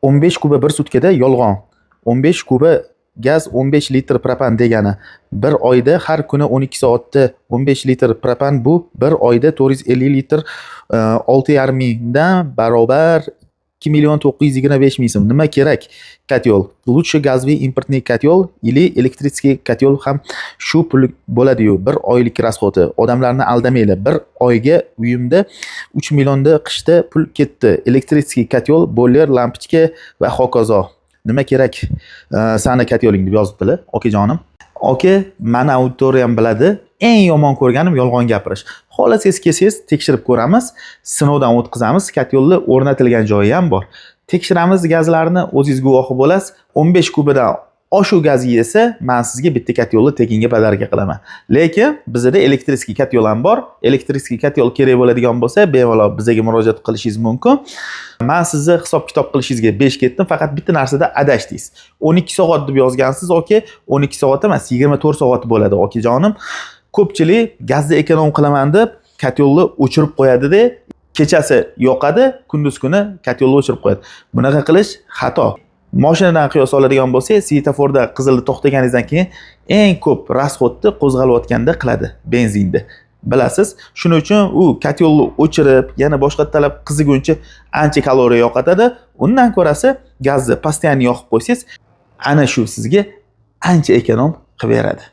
15 kuba bir sutkada yolg'on. 15 kuba gaz 15 litr propan degani. Bir oyda har kuni 12 soatda 15 litr propan, bu bir oyda 450 litr, 6,5 mingdan barobar 2 million 925 ming so'm. Nima kerak котёл? Лучше газовый импортный котёл или электрический котёл ham shu pul bo'ladi-yu, bir oylik расходi. Odamlarni aldamanglar. Bir oyga uyimda 3 millionda qishda pul ketdi. Электрический котёл, бойлер, lampochka va hokazo. Nima kerak sani котёл ing deb yozibdilar, okajonim. Aka, mani auditoriyam biladi. Eng yomon ko'rganim yolg'on gapirish. Xohlasangiz kelsangiz, tekshirib ko'ramiz, sinovdan o'tkazamiz. Котёл ni o'rnatilgan joyi ham bor. Tekshiramiz gazlarni, o'zingiz guvohi bo'lasiz. 15 kubadan oshuv gaz yesa, men sizga bitta котёл ni tekinga подарка qilaman. Lekin bizda электрический котёл ham bor. Электрический котёл kerak bo'ladigan bo'lsa, bemalol bizga murojaat qilishingiz mumkin. Men sizni hisob-kitob qilishingizga 5 ketdim, faqat bitta narsada adashdingiz. 12 soat deb yozgansiz, aka, 12 soat emas, 24 soat bo'ladi, okajonim. Ko'pchilik gazni эконом qilaman deb котёл ni o'chirib qo'yadi-da, kechasi yoqadi, kunduz kuni котёл ni o'chirib qo'yadi. Bunaqa qilish xato. Moshinadan qiyos oladigan bo'lsak, svetoforda qizilda to'xtaganingizdan keyin eng ko'p расход ni qo'zg'alayotganda qiladi benzinni. Bilasiz. Shuning uchun u котёл ni o'chirib, yana boshqa talab qiziguncha ancha kaloriya yo'qotadi. Undan ko'rasi gazni постоянно yoqib qo'ysangiz, ana shu sizga ancha эконом qilib beradi.